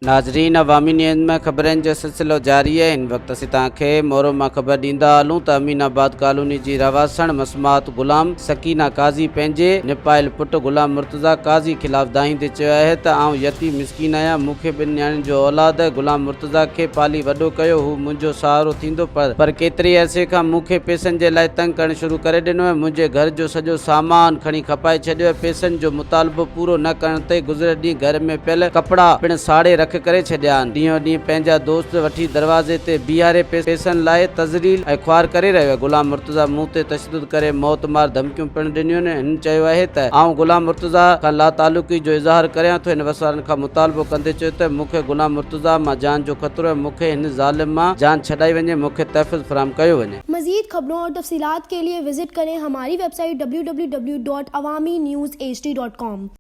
ناظرين عوامي نيوز ۾ خبرن جو سلسلو جاري آهي هن وقت اسين توهان کي مورو مان خبر ڏيندا هلون ته امين آباد ڪالوني جي رهواسڻ مسمات غلام سڪينه قاضي پنهنجي نپايل پٽ غلام مرتضيٰ قاضي خلاف دانهيندي چيو آهي ته آئون يتيم مسڪين آهيان مون کي ٻن نياڻين جو اولاد آهي غلام مرتضيٰ کي پالي وڏو ڪيو هو منهنجو سهارو ٿيندو پر پر ڪيتري عرصي کان مون کي پئسن جي لاء تنگ ڪرڻ شروع ڪري ڏنو ۽ منهنجي گهر جو سڄو سامان کڻي کپائي ڇڏيو ۽ پئسن جو مطالبو پورو نه ڪرڻ تي گذريل ڏينهن گهر ۾ پيل ڪپڙا پڻ ساڙي رک ڪري ڇڏيا آهن. ڏينهون ڏينهن پنهنجا دوست وٺي دروازي تي بيهاري پئسن لاء تذليل ۽ خوار ڪري رهيو آهي. غلام مرتضيٰ مون تي تشدد ڪري موت مار ڌمڪيون پڻ ڏنيون. هن چيو آهي ته آئون غلام مرتضيٰ کان لاتعلقي جو اظهار ڪريان ٿو. هن وس وارن کان مطالبو ڪندي چيو ته مون کي غلام مرتضيٰ مان جان جو خطرو آهي، مون کي هن ظالم مان جان ڇڏائي وڃي، مون کي تحفظ فراهم ڪيو وڃي. مزيد خبرون اور تفصيلات ڪي ليي وزٽ ڪرين ھماري website W W W dot Awami news H D dot com.